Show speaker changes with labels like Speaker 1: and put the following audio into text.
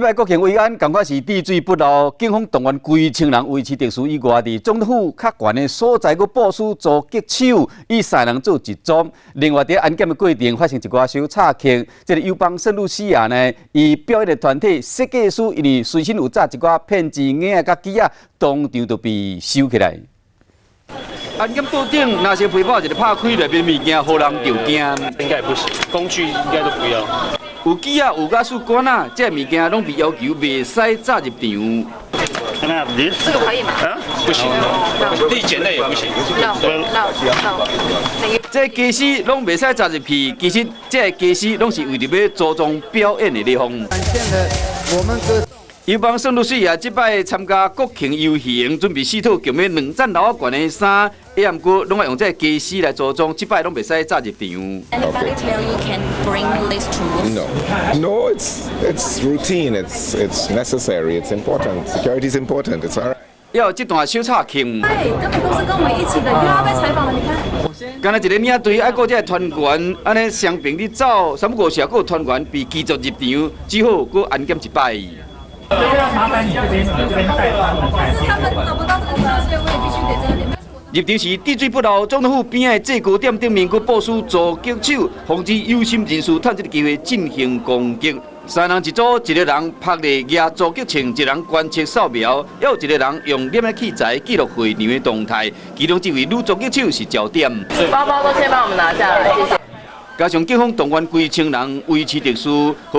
Speaker 1: 擺國慶維安仝款是滴水不漏，警方動員幾千人維持秩序以外，佇總統府較懸的所在，閣部署狙擊手，以三人做一組。另外，佇安檢的過程發生一寡小插曲，這个友邦聖露西亞呢，伊表演的團體設計師因為隨身有紮一寡騙子眼佮機仔，當場就被收起來。安檢桌頂，若是皮包一个拍開，內面物件予人著驚。
Speaker 2: 應該也不行，工具應該都不要。
Speaker 1: 有機仔，有甲試管仔，這个物件攏被要求袂使紮入場。
Speaker 3: Can I have this?
Speaker 4: 這個可以嗎？
Speaker 2: 不行，立減類也不行。
Speaker 4: No, no, no.
Speaker 1: 這家私攏袂使紮入去，其實這个家私攏是為著欲組裝表演的地方。友邦聖露西亞這擺參加國慶遊行，準備四套強欲兩層樓仔懸的衫，也毋過攏愛用這个家私來組裝，這擺攏袂使紮入場。
Speaker 4: Anybody tell you can bring this tools?
Speaker 5: No, no, it's routine. It's necessary. It's important. Security is important. It's all right.
Speaker 1: 猶有這段小插曲。
Speaker 6: 對，根本都是跟我們一起的，又要被採訪了，你看。
Speaker 1: 敢若一个領隊愛顧這个團員，按呢雙爿咧走，三不五時閣有團員被拒絕入場，只好閣安檢一擺。
Speaker 7: 麻煩你這邊，你這邊帶他們帶。
Speaker 6: 他們找不到這個東西，我也必須得在那邊。
Speaker 1: 入場時滴水不漏，總統府邊仔的制高點頂面閣部署狙擊手，防止有心人士趁這个機會進行攻擊。三人一組，一个人拍咧舉狙擊槍，一个人觀測掃描，猶有一个人用攝影器材記錄會場的動態。其中這位女狙擊手是焦點。
Speaker 4: 包包都先幫我們拿下來，謝謝。
Speaker 1: 加上警方動員幾千人維持秩序，予